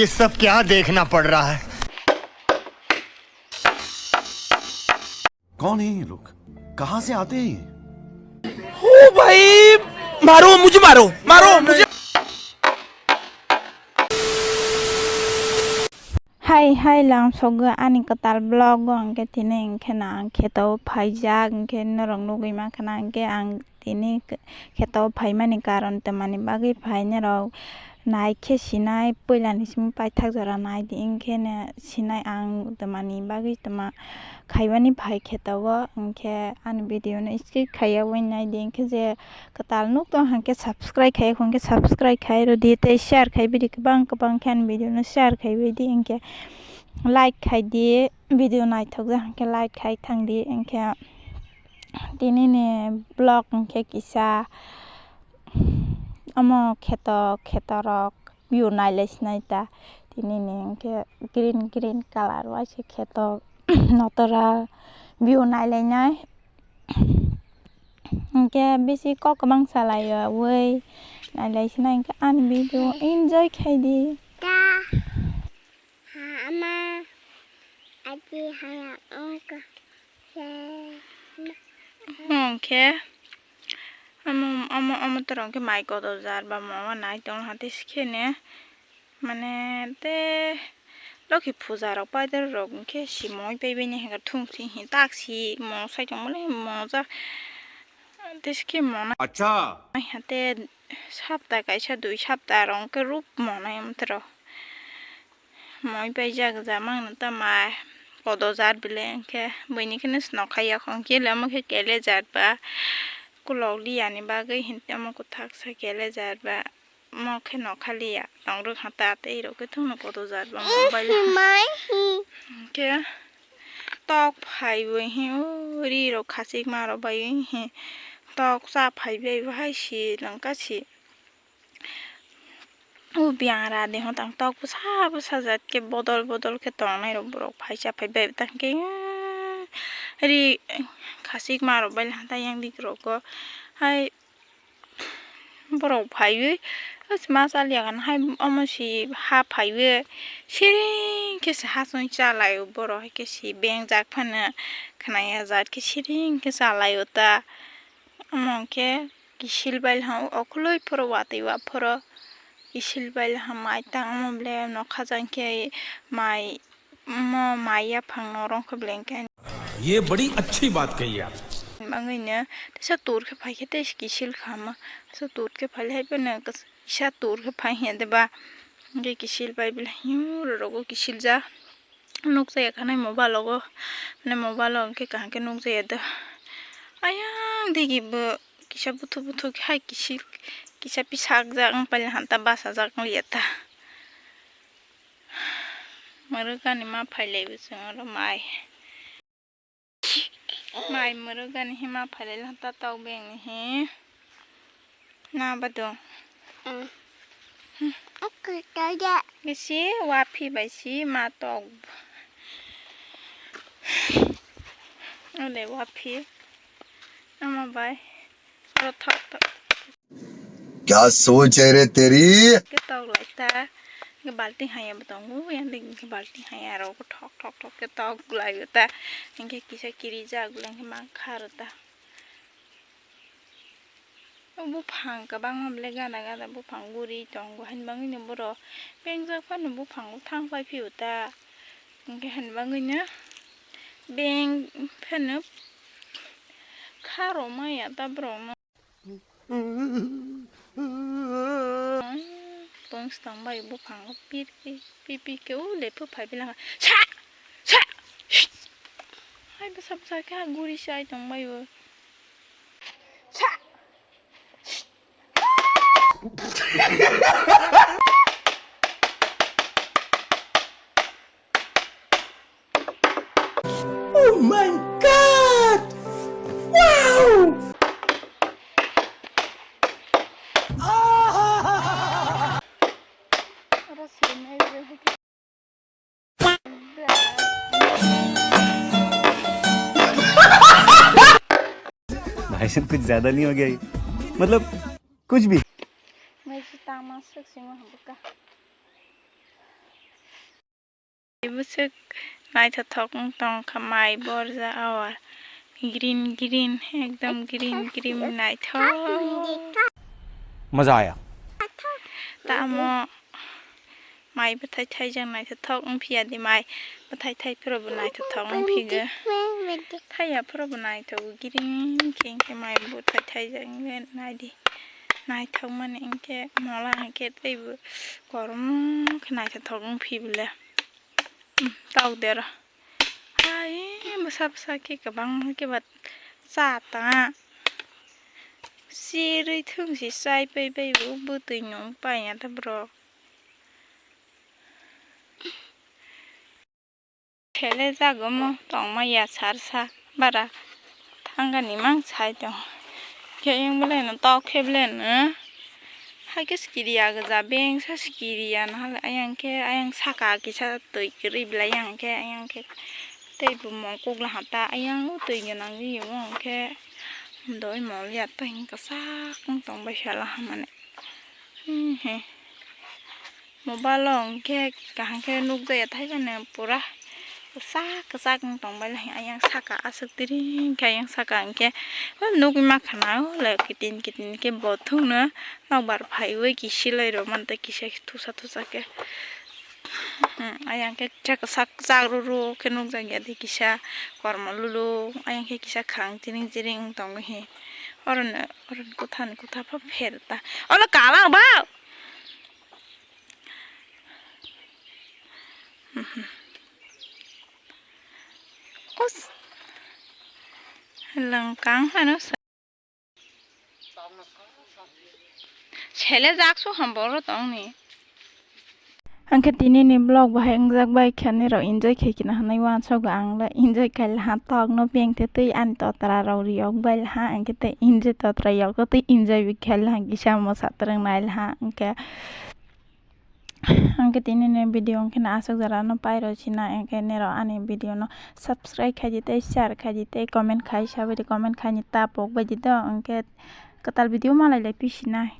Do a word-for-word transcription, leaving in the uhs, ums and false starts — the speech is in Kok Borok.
ये सब क्या देखना पड़ रहा है? कौन है ये लोग? कहां से आते हैं ये? ओ भाई, मारो मुझे, मारो, मारो मुझे। Hai hai lang sogo ani kwtal vlog o hwnkhe tini hwnkhe na ang kheto phaijak hwnkhe norok nugwi mankha na hwnkhe ang tini kheto phaimani karon twmani bagwi phai norok naikhe sinai puilani simi paithak jora naidi hwnkhe ne sinai ang twmani bagwi twma khaibani phai kheto o hwnkhe ani video no skip khaiya ui naidi hwnkhe je kwtal nuk tong hwnkhe subscribe khai hwnkhe subscribe khai rwdi tei share khai bidi kwbang kwbang khe ani video no share khai bidi hwnkhe like khai di video naithok jak hwnkhe like khai thang di hwnkhe tini ni vlog hwnkhe kisa omo kheto kheto rok view nailai sinai ta tini ni hwnkhe green green colour waisa kheto notora view nailai nai. Hwnkhe bisi kok kwbang salai ya ui nailai sinai hwnkhe ani video enjoy khai di. Ta ha ama ati haya ongko se. Hwnkhe omo omo omo torong khe mai kotor jar ba mama nai tong hati sikhene. Mane te lokhi puja rok paidar rok hwnkhe si moi paibai ni hwnkhe thung si hi tak si mo sai tong mole mo ja te si khe mo na. Acha. Hai ha te sapta kaisa dui sapta rok hwnkhe rup mo nai amtwrw moi paijak ja mangno ta mai kodo jat bile hwnkhe buini kheno snokhai ya hwnkhe le omo khe kele jat ba kulok liyani bagwi hwnkhe omo kwthak sa kele jat ba. Mo khe nokha liya tong rwkha ta tei rok khe thungno koto jat ba mobile. Hwnkhe tok phaiwi hi o ri rok khachikma rok bai hi tok cha phaibai bahai si langka si o biyang ra de ho tang tok bwsa bwsa jat khe bodol bodol khe tongnai rok borok phai cha phaibai tang khe ri khachikma rok bai langka yang dik rok o hai. Borok phaiwi ma chaliya gana hai omo si ha phaiwi siring khe se hachong chalaio borok hai khe si bengjak phano khwnaya jat khe siring khe chalaio ta omo hwnkhe kisil bailhang okhuloi phoro watwi wa phoro kisil bailhang mai tang omo ble nokha jang khe mai. Omo mai yaphang norong khe beleng khe. Ye badi achhi baat kahi aap. Bangwino teisa tur khe phai khe tei kisil khama. Teisa tur khe phai hai phano kis-, kisa tur khe phai hiya de ba. Hwnkhe kisil bai belai hiyo rorogo kisil ja. Nukjaya khanai mobile o go. Mane mobile o hwnkhe kaham khe nukjaya de. Ayang digi bo kisa buthu buthu khe hai kisil kisa pisak jak wng pailahanta bachajak wng liya ta. Mwrwkani ma phailaibo chwng oro mai. Mai mwrwkani hi ma phailai lanta tok bengni hi. Na bado. Mm. Hmm. Okay, kaya. Bisi wapi bai si ma tok. Ole wapi. Ama bai. Oro thok thok. Kya soch hai re teri? Ke tok lai ta. Ke balti haya bo tongo. Yang ding ke balti haya ro ko thok thok thok ke tok lai ta. Hingke kisa kiri jak le hingke mang kha ro ta. Buphang kwbangma belai gana gana buphang guri tongo, haini bagwino borok pengjak phano buphango thang pai phio ta, hwnkhe haini bagwino beng phano kha rw maya ta borokno. Tong swtang bai buphango pir pir pir pir khe o lephu phai belakha sa sa. Hai bwsa bwsa khe guri sai tong bai o. Oh my God! Wow! भाई साहब, कुछ ज्यादा नहीं हो गया ये? मतलब, कुछ भी। Mai si tama swk singmo hambuka. Bwswk naithothok wng tong kha mai borja awar. Green green, ekdom green green naithok. Maza aya. Tamo mai bwthai thaijak naithothok wng phiya di, mai bwthai thai phuru bo naithothok wng phigo. Thaiya phuru bo naithogo, green khe wng khe mai bwthai thaijak wng khe nai di. Naithokmani wng khe mola hwn khe teibo korom khe naithothok wng phi bole. Tok dero. Hai bwsa bwsa khe kwbang khe ba cha ta. Sirwi thung si chai pai bai bo bwtwi nung pai ya ta borok. Thele jago mo tongma ya sar sa bara thangani mang sai tong. Khe yang bele no tok khe bele no. Hai khe sikiri ya gja beng sa sikiri ya no hale ayang khe ayang saka kisa twi kwrwi belai yang khe ayang khe tei bo mong kuk la ha ta ayang o twi gwnang ri yo hwnkhe doi mol ya tei kwchak wng tong bai sala hamani. Mobile o hwnkhe kaham khe nukjakya thaibani pura kwchak kwchak wng tong bai lai ayang saka aswk tiri hwnkhe ayang saka hwnkhe o nugwi mankha na o le kitin kitin khe bo thungno nokbar phaiwi kisilai rw mantwi kisa thusa thusa khe. Ayang khe kisa kwchak kwchak rw rw khe nukjakya tei kisa kormo luluk ayang khe kisa khang chiring chiring wng tongwi hi orono orono kwthani kwtha pha pher ta olo kalang ba. Us. Langkang hano sa. Sele jak su ham boro tong ni. Hwnkhe tini ni vlog bahai wngjak bai khe nirok enjoy khai khina hwnwi uansukgo ang le enjoy khai laha tokno beng twi ani totra rok riyok bai laha hwnkhe tei enjoy totra yokto tei enjoy bai khai laha kisa mosa twrwng nai laha hwnkhe. Hwnkhe tini ni video hwnkhe no aswk jora no pairw sina hwnkhe nirok ani video no subscribe khai di tei share khai di tei comment khai sabai di comment khai ni ta pok bai di do hwnkhe kwtal video malai lai phi sinai.